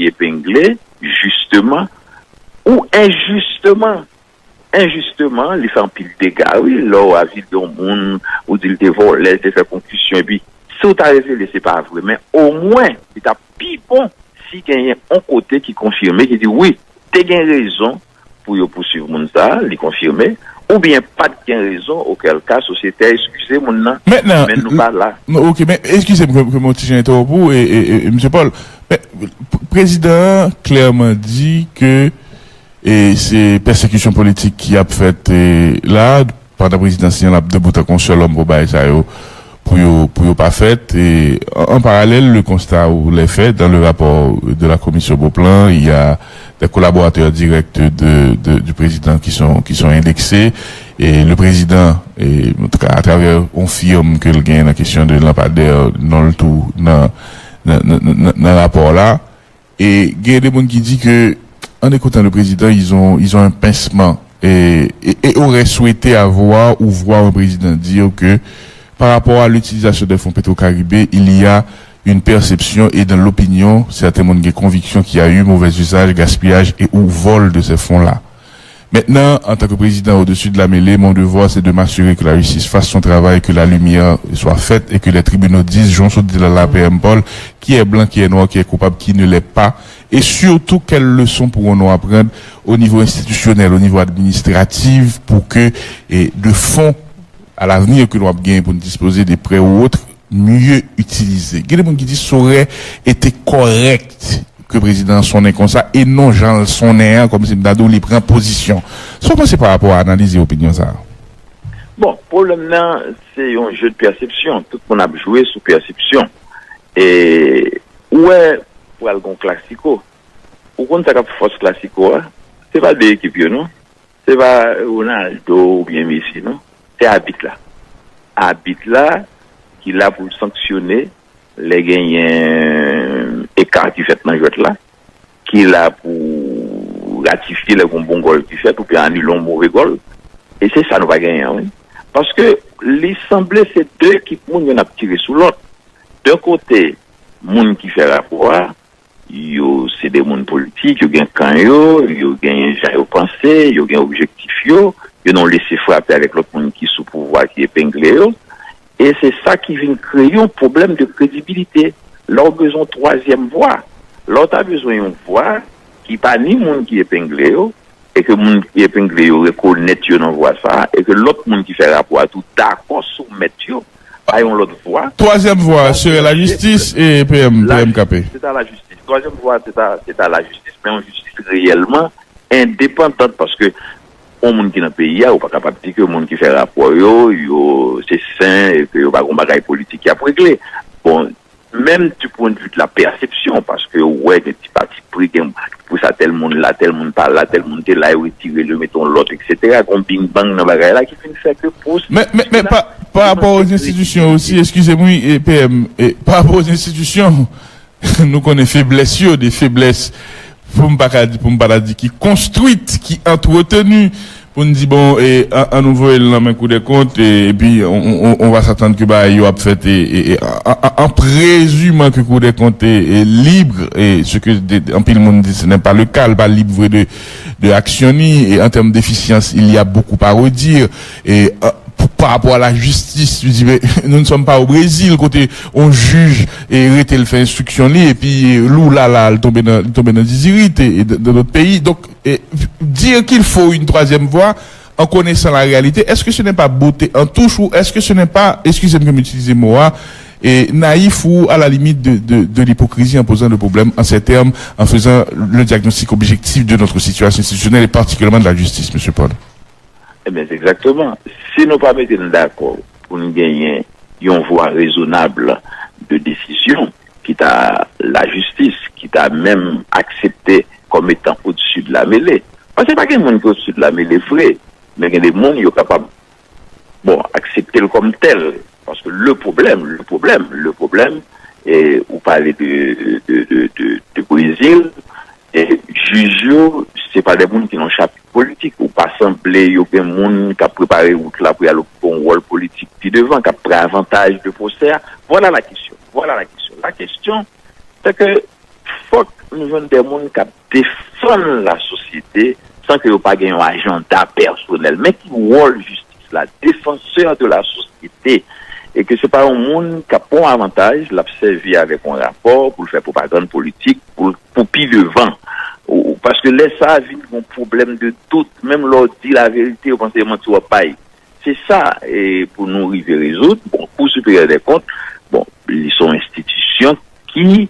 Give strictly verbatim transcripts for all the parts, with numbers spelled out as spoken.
ki epengle, jisteman ou enjisteman. Enjisteman, li fè anpil dega, wi. Lè w avili yon moun, ou di l te vòlè, l te fè konkisyon, epi si w ta revele se pa vre, men omwen, li t ap pi bon si genyen yon kote ki konfime, ki di, wi, te gen rezon pou yo pouswiv moun sa a, li konfime, oubyen pa t gen rezon, okèl ka, sosyete a eskize moun nan. Men nou pa la. Ok, men eskize m ke m yon ti jan entewonp ou, e, e, e, Mesye Paul. Men, p- prezidan an klèman di ke e se pèsekisyon politik ki ap fèt e, la, pandan prezidan Sian ap debout tankou yon sèl òm pou bagay sa yo pou yo pou yo pa fèt. E, en, en parallèle, le constat ou les faits dans le rapport de la commission Beauplan, il y a des collaborateurs directs de, de, du président qui sont, qui sont indexés. Et le président, et, en tout cas, à travers une firme que le gagne la question de lampadaire, non le tout, dans, dans, dans, dans, dans le rapport là. Et il y a des gens qui disent que, en écoutant le président, ils ont, ils ont un pincement et, et, et auraient souhaité avoir ou voir un président dire que par rapport à l'utilisation des fonds pétro-caribé, il y a une perception et dans l'opinion, certains monde ont conviction qu'il y a eu mauvais usage, gaspillage et ou vol de ces fonds-là. Maintenant, en tant que président au-dessus de la mêlée, mon devoir, c'est de m'assurer que la justice fasse son travail, que la lumière soit faite et que les tribunaux disent, Jan w sot di la, la, P M Paul, qui est blanc, qui est noir, qui est coupable, qui ne l'est pas, et surtout quelles leçons pourrons-nous apprendre au niveau institutionnel, au niveau administratif, pour que, et de fonds à l'avenir que nous avons gagné pour nous disposer des prêts ou autres, mieux utilisé. Gen de moun ki di sa aurait été correct ke prezidan an sonnen konsa e non jan l sonnen an, kòmsi m ta di w li pran pozisyon. Sa w panse pa rapò a analiz e opinyon sa a? Bon, pwoblèm nan, se yon je de pèsepsyon. Tout moun ap jwe sou pèsepsyon. E ou wè, pral gon klasiko. Ou konn sa k ap fòs klasiko a? Se pa de ekip yo, non. Se pa Ronaldo oubyen Messi, non. Se abit la. Abit la ki la pou l sanksyone lè genyen eka ki fèt nan jwèt la, ki la pou ratifye lè gon bon gòl ki fèt oubyen anile yon move gòl. E se sa nou pa genyen an, wi. Paske li sanble se de ekip moun youn ap tire sou lòt. De kote, moun ki fè rapò a, yo se de moun politik, yo gen kan yo, yo gen jan yo panse, yo gen objektif yo, yo nan lese frape avèk lòt moun ki sou pouvwa ki epengle yo. E se sa ki vin kreye yon pwoblèm de kredibilite. Lè w bezwen yon twazyèm vwa, lè w ta bezwen yon vwa ki pa ni moun ki epengle yo, e ke moun ki epengle yo rekonèt yo nan vwa sa a, e ke lòt moun ki fè rapò a tou dakò soumèt yo a yon lòt vwa. Twazyèm vwa sere lajistis e P M, P M K P. Se ta lajistis. Twazyèm vwa se ta, se ta lajistis, men yon jistis reyèlman endepandan, paske yon moun ki nan peyi a, ou pa kapab di ke moun ki fè rapò yo, yo se sen, e ke yo pa gon bagay politik y ap regle. Bon, menm du point de vue de la perception, paske ou wè gen ti pati pri, gen pou sa tèl moun la, tèl moun pa la, tèl moun te la, yo retire l, yo mete yon lòt, etsetera. Gon bing bang nan bagay la ki vin fè ke pwosè. Men, men, men pa, pa rapò aux institutions osi, eskize m wi, e, P M, e, pa rapò aux institutions, nou konnen feblès yo, de feblès, pou m pa ka di, pou m pa ta di ki konstwit, ki antreteni, pou n di, bon, e, an, an nou voye l nan men Kou dè Kont, e, epi on, on, on, on va s'attendre que bagay yo ap fèt, e, e, e, an, an, an prezimant que Kou dè Kont est, est libre, et ce que de, anpil moun di, ce n'est pas le cas, l pa lib vre de, de aksyon ni, et en termes d'efficience, il y a beaucoup à redire, et, euh, pou, pa rapò a lajistis, li di, men, nous ne sommes pas au Brésil, kote on jij e rete l fè enstriksyon li, epi, e, lou la la, li tonbe nan, li tonbe nan dizirit, e, e, dans d'autres pays. Donc, e, dire qu'il faut une troisième voie, en connaissant la réalité, est-ce que ce n'est pas botter en touche ou est-ce que ce n'est pas, excusez-moi de m'utiliser mot, hein, et naïf ou à la limite de, de, de l'hypocrisie en posant le problème en ces termes, en faisant le diagnostic objectif de notre situation institutionnelle et particulièrement de la justice, Monsieur Paul? Ebyen, se egzakteman. Si nou pa mete n dakò pou n genyen yon vwa rezonab de desizyon, ki ta lajistis, ki ta menm aksepte kòm etan odsi de la mele. Paske pa gen moun ki odsi de la mele vre, men gen de moun yo kapab, bon, aksepte l kòm tèl. Paske le pwoblèm, le pwoblèm, le pwoblèm, e ou pale de, de, de, de, de Brezil, e jij yo, se pa de moun ki nan chapit politik. Ou pa sanble yo gen moun k ap prepare wout la pou y al okipe yon wòl politik pi devan, k ap pran avantaj de pwosè a. Vwala la kesyon. Vwala la kesyon. La kesyon, se ke fòk nou jwenn de moun k ap defann lasosyete san ke yo pa gen yon ajanda pèsonèl. Men ki wòl jistis la, défenseur de la société, e ke se pa yon moun k ap pran yon avantaj, l ap sèvi avèk yon rapò pou l fè pwopagann politik, pou, pou pi devan. Ou, paske lè sa a vin yon pwoblèm de dout, menm lè w di laverite, yo panse se manti w ap bay. Se sa, e, pou nou rive rezoud. Bon, Cour supérieure des comptes, bon, li se yon enstitisyon ki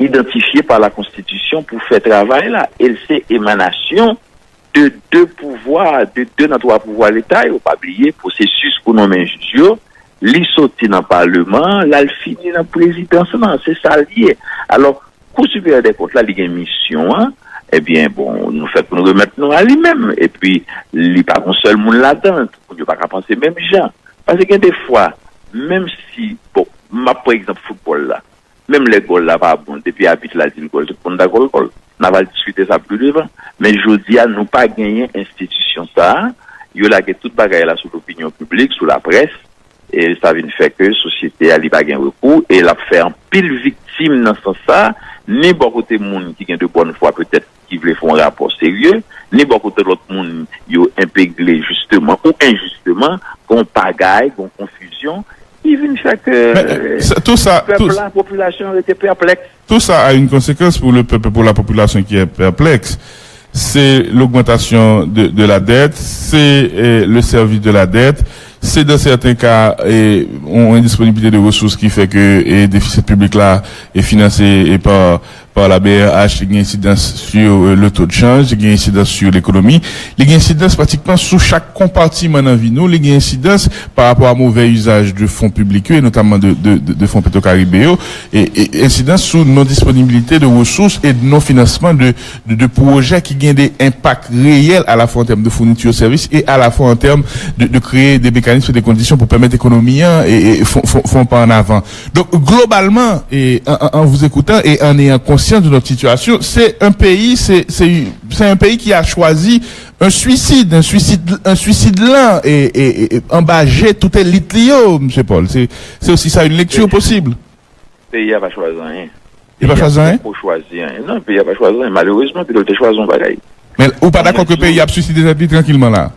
idantifye pa la Konstitisyon pou fè travay la. E l se emanasyon de de pouvwa, de de nan twa pouvwa Leta yo. Pa bliye, pwosesis pou nonmen jij yo, li soti nan Paleman an, l al fini nan prezidans lan. Se sa l ye. Alò, Kou Siperyè dè Kont la, li gen misyon an, ebyen, bon, nou fèk nou remèt nou a li menm. Epi, li pa gon sèl moun ladan, tout moun yo pa ka panse menm jan. Paske gen de fwa, menm si, bon, m ap pran egzanp foutbòl la, menm lè gòl la pa bon, depi abit la di l gòl, tout moun dakò l gòl. N a pral diskite sa pli devan. Men jodi a, nou pa genyen enstitisyon sa a. Yo lage tout bagay la sou lopinyon piblik, sou laprès. E sa vin fè ke sosyete a, li pa gen rekou, e l ap fè anpil viktim nan sans sa, ni bò kote moun ki gen de bòn fwa petèt ki vle fè yon rapò serye, ni bò kote lòt moun yo enpegle jisteman ou enjisteman, gon pagay, gon konfizyon, ki vin fè ke Men, euh, sa- tout ça, pèp tout, la, popilasyon an rete pèplèks. Tout ça a une conséquence pour le peuple, pour la population qui est perplexe. C'est l'augmentation de, de la dette, c'est euh, le service de la dette, c'est dans certains cas euh, une indisponibilité de ressources qui fait que euh, le déficit public là est financé euh, par, par la B R H, qui a une incidence sur euh, le taux de change, qui a une incidence sur l'économie, qui a une incidence pratiquement sur chaque compartiment dans la vie. Nous, qui a une incidence par rapport à mauvais usage de fonds publics et notamment de, de, de, de fonds pétro-caribéens, et, et incidence sur non-disponibilité de ressources et de non-financement de, de, de projets qui ont des impacts réels à la fois en termes de fourniture de services et à la fois en termes de, de créer des mécanismes et des conditions pour permettre l'économie hein, et, et font, font, font pas en avant. Donc globalement, et en, en, en vous écoutant et en ayant conscience de notre situation, c'est un pays, c'est, c'est, c'est un pays qui a choisi un suicide, un suicide, un suicide lent et, et, et, et en bas tout élite li yo, M. Paul. C'est, c'est aussi ça une lecture possible. Peyi a pa chwazi anyen. Li pa chwazi anyen? Poko chwazi anyen. Non, peyi a pa chwazi anyen. Malerezman, pito l te chwazi yon bagay. Men ou pa dakò ke peyi a ap swiside tèt li trankilman la?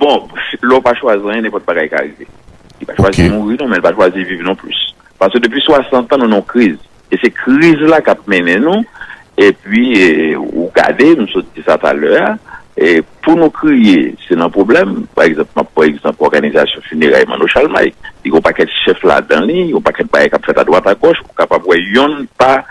Bon, lè w pa chwazi anyen, nenpòt bagay ka rive. Li pa chwazi mouri non, men li pa chwazi viv non plis. Paske depi swasant an, nou nan yon kriz. E se kriz la k ap mennen nou. Epi, e, ou gade, m sot di sa talè a, e, pou nou kriye, se nan pwoblèm. Pa egzanp, m ap pran egzanp òganizasyon fineray Manno Chalmay. Li gen yon pakèt chèf ladan li, yon pakèt bagay k ap fèt adwat agòch, ou kapab wè yonn pa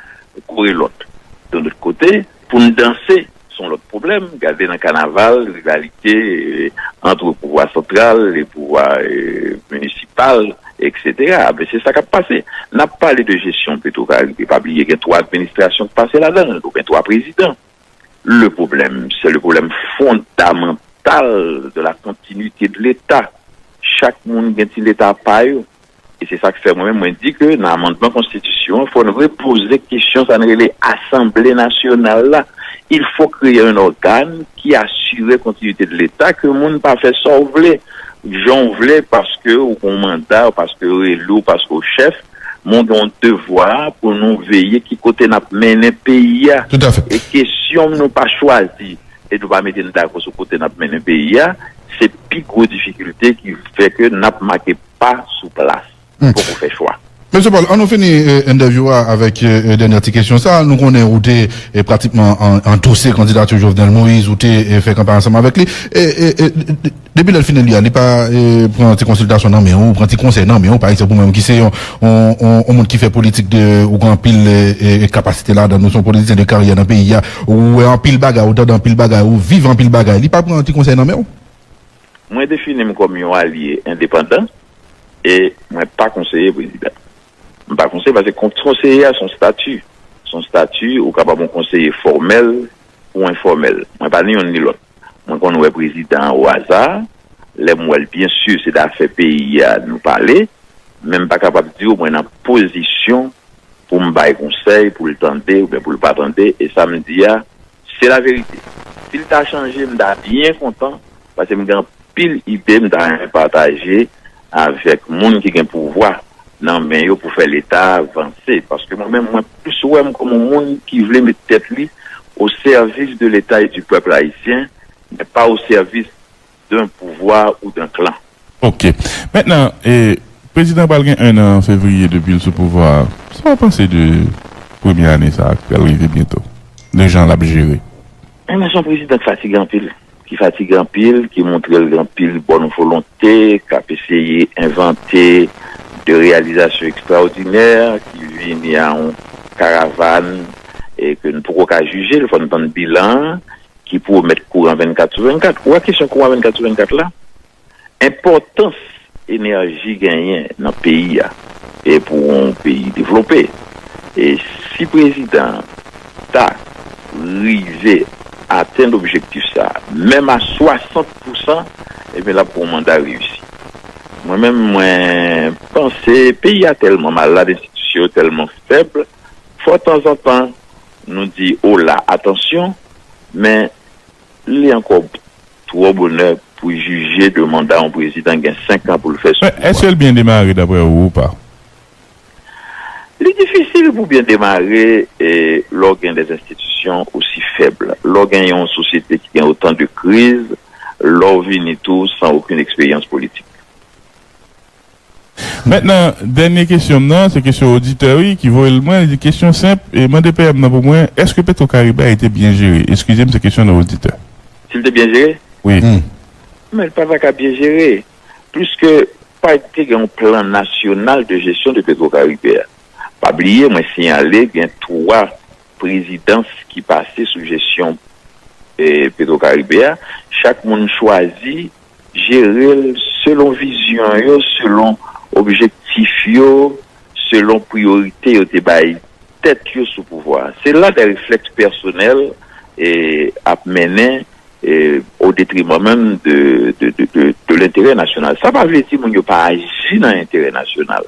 kore lòt. Yon lòt kote, pou n danse, se yon lòt pwoblèm. Gade nan kanaval, rivalite e, ant pouvwa santral e pouvwa e, minisipal, etsetera. Men se sa k ap pase. N ap pale de jesyon Petro Caribe. Pa bliye, gen twa administrasyon k pase ladan l, gen twa prezidan. Le problème, c'est le problème fondamental de la continuité de l'État. Chak moun gen ti leta pa yo. E se sa k fè mwen menm, mwen di ke nan amandman konstitisyon an, fò n repoze kesyon sa n rele Asanble Nasyonal la. Il faut créer un organe qui assure continuité de l'État, ke moun pa fè sa w vle, jan w vle, paske ou gon manda, paske yo eli w, paske w chèf, men w gen yon devwa pou nou veye ki kote n ap mennen peyi a. Tout à fait. E kesyon nou pa chwazi, e nou pa mete n dakò sou kote n ap mennen peyi a, se pi gwo difikilte ki fè ke n ap make pa sou plas. Hmm. Poko fè chwa. Mesye Paul, ann nou fini eh, entèvyou a avèk eh, dènyè ti kesyon sa. Nou konnen ou te eh, pratikman an- andose kandidati Jovenel Moïse, ou te eh, fè kanpay ansanm avèk li. Eh, eh, eh, d- d- depi lè l fin eli a, li pa eh, pran ti konsiltasyon nan men ou, pran ti konsèy nan men ou, pa egzanp, ou menm ki se yon, yon, yon, yon moun ki fè politik de, ou gen anpil eh, eh, kapasite ladan, nou se yon politisyen de karyè nan peyi a, ou wè anpil bagay, ou tande anpil bagay, ou viv anpil bagay, li pa pran ti konsèy nan men ou? Mwen defini m kòm yon alye endepandan e mwen pa konseye prezidan. M pa konseye paske kon- konseye a se yon stati. Se yon stati, ou kapab yon konseye fòmèl ou enfòmèl. Mwen pa ni yonn ni lòt. Mwen konn wè prezidan an o aza, lè m wè l byen si se dafè peyi a nou pale, men m pa kapab di w mwen nan pozisyon pou m bay konsèy, pou l tande oubyen pou l pa tande, e sa m di a, se laverite. Si l ta chanje, m ta byen kontan, paske m gen anpil ide m ta renmen pataje avèk moun ki gen pouvwa nan men yo pou fè Leta a vanse. Paske mwen menm, mwen plis Si w wè m kòm yon moun ki vle met tèt li au service de l'État et du peuple haïtien, mais pas au service d'un pouvoir ou d'un clan. Ok. Mentnan, e, prezidan pral gen en an an fevriye depi l sou pouvwa a. Sa w panse de premye ane sa a k pral rive byento? De jan l ap jere? Menm se yon prezidan k fatige anpil, ki fatige anpil, ki montre l gen anpil bòn volonte, k ap eseye envante de reyalizasyon ekstraòdinè, ki vini a yon karavàn e ke n poko ka jije l, fò n tann bilan an, ki pwomèt kouran vennkat sou vennkat. Ou wè kesyon kouran vennkat sou vennkat la? Enpòtans enèji genyen nan peyi a e pou yon peyi devlope. E si prezidan ta rive atenn objektif sa, menm a swasant pousan, ebyen l ap gon manda reyisi. Mwen menm, mwen panse peyi a tèlman malad, enstitisyon yo tèlman fèb, fò tanzantan nou di, ola, atansyon, men li ankò twò bonè pou jije de manda yon prezidan gen senk an pou l fè sou pouvwa. Èske l byen demare daprè ou ou pa? Li difisil pou byen demare e lè w gen de enstitisyon osi fèb, lè w gen yon sosyete ki gen otan de kriz, lè w vini tou san okenn eksperyans politik. Mentnan, dènye kesyon m nan, se kesyon oditè wi ki voye l mwen, li di kesyon senp, e mande P M nan pou mwen, èske Petro Caribe a ete byen jere? Eskize m, se kesyon nan oditè. Si l te byen jere? Wi. Men l pa ta ka byen jere, pliske pa t gen yon plan nasyonal de jesyon de Petro Caribe a. Pa bliye, mwen siyale gen twa prezidans ki pase sou jesyon e, Petro Caribe a. Chak moun chwazi jere l selon vizyon yo, selon objektif yo, selon priyorite yo te bay tèt yo sou pouvwa a. Se la de reflèks pèsonèl e, ap mennen e, au détriment même de, de, de, de, de l'intérêt national. Sa pa vle di moun yo pa aji nan enterè nasyonal.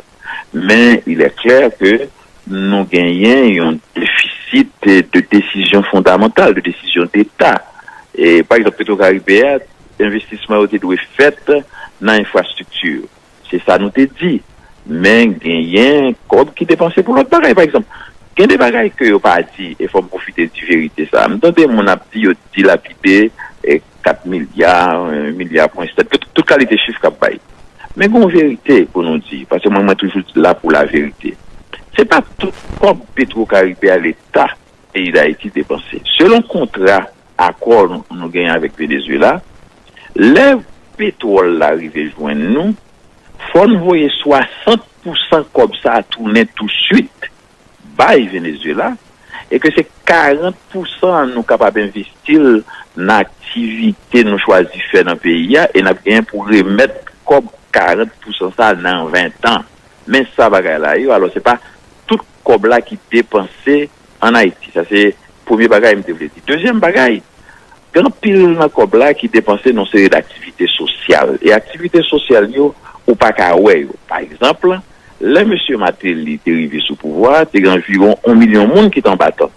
Men il est clair que nou genyen yon defisit de desizyon fondamantal, de desizyon deta. E, pa egzanp, Petro Caribe a, envestisman yo te dwe fèt nan enfrastrikti. Se sa nou te di. Men genyen kòb ki depanse pou lòt bagay. Pa egzanp, gen de bagay ke yo pa di, e fò m pwofite di verite sa. M tande moun ap di yo dilapide e, kat milya, en milya pwen sèt, tout, tout kalite chif k ap bay. Men gen yon verite pou nou di, paske mwen, mwen toujou la pou laverite. Se pa tout kòb Petro Caribe a Leta peyi Dayiti depanse. Selon kontra, akò nou, nou genyen avèk Venezuela, lè petwòl la rive jwenn nou, fò n voye swasant pousan kòb sa a tounen touswit bay Venezuela, e ke se karant pousan an nou kapab envesti l nan aktivite nou chwazi fè nan peyi a, e n ap genyen pou remèt kòb karant pousan sa a nan ven tan. Men sa bagay la ye, alò se pa tout kòb la ki depanse ann Ayiti. Sa se premye bagay m te vle di. Dezyèm bagay, gen anpil nan kòb la ki depanse nan yon seri d aktivite sosyal. E aktivite sosyal yo, ou pa ka wè yo. Pa egzanp, lè mesye Martelly te rive sou pouvwa a, te gen anviwon yon milyon moun ki te anba tant.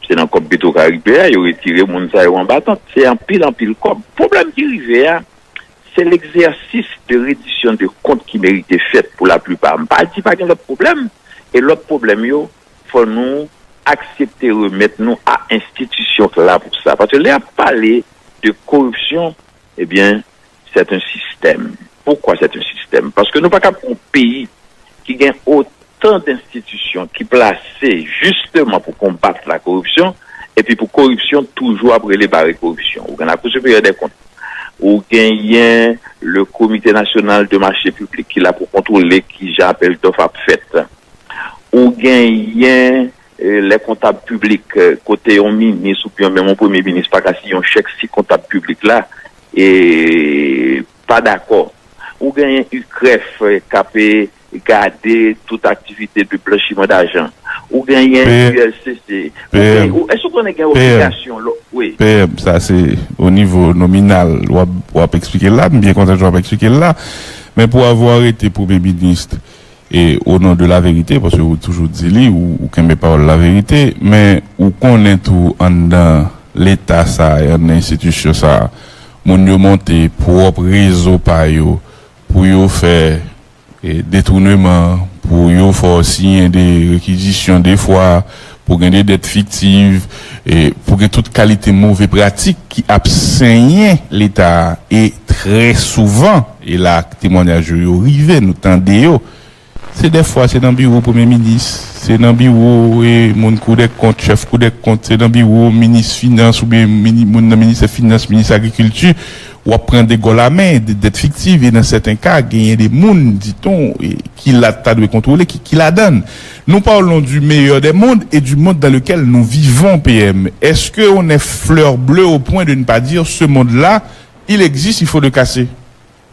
Se nan kòb Petro Caribe a, yo retire moun sa yo anba tant. Se anpil, anpil kòb. Pwoblèm ki rive a, se legzèsis de redisyon de kont ki merite fèt pou laplipa. M pa di pa gen lòt pwoblèm, e lòt pwoblèm yo, fò nou aksepte remèt nou a enstitisyon k la pou sa. Paske lè y ap pale de koripsyon, ebyen, c'est un système. Pourquoi c'est un système? Paske nou pa kab yon peyi ki gen otan d enstitisyon ki plase jisteman pou konbat la koripsyon, epi pou koripsyon toujou ap rele bare koripsyon. Ou gen Lakou Siperyè dè Kont, ou genyen le Comité National de Marché Public ki la pou kontwole kijan apèl dòf ap fèt. Ou genyen e, lè kontab piblik, e, kote yon minis oubyen menm yon premye minis pa ka siyen yon chèk si kontab piblik la e, pa dakò. Ou genyen UCREF, e, k ap, e, gade tout aktivite de blanchiman dajan. Ou genyen ULCC. Ou genyen, ou, èske w konnen gen obligasyon lò? Wi. P M, sa se o nivo nominal w ap, w ap eksplike l la, m byen kontan jan w ap eksplike l la. Men pou avwa rete premye minis, e o non de la verite, paske ou toujou di li, ou, ou kenbe pawòl la verite, men ou konnen tou anndan leta sa a, anndan enstitisyon sa a, moun yo monte pwòp rezo pa yo pou yo fè e, detouneman, pou yo fè w siyen de rekizisyon de fwa, pou gen de dèt fiktiv, e pou gen tout kalite move pratik ki ap senyen Leta a. E trè souvan, e la temwanyaj yo, yo rive, nou tande yo, se dèfwa, se nan biwo premye minis, se nan biwo e moun koudèkont, chèf koudèkont, se nan biwo minis finans oubyen mini, moun nan ministè finans, minis agrikilti, w ap pran de gòl a men, de dèt fiktiv, e nan sèten ka, genyen de moun, diton, e, ki la ta dwe kontwole, ki, ki ladann. Nous parlons du meilleur des mondes et du monde dans lequel nous vivons, P M. Est-ce qu'on est fleur bleue au point de ne pas dire ce monde-là, il existe, il faut le casser?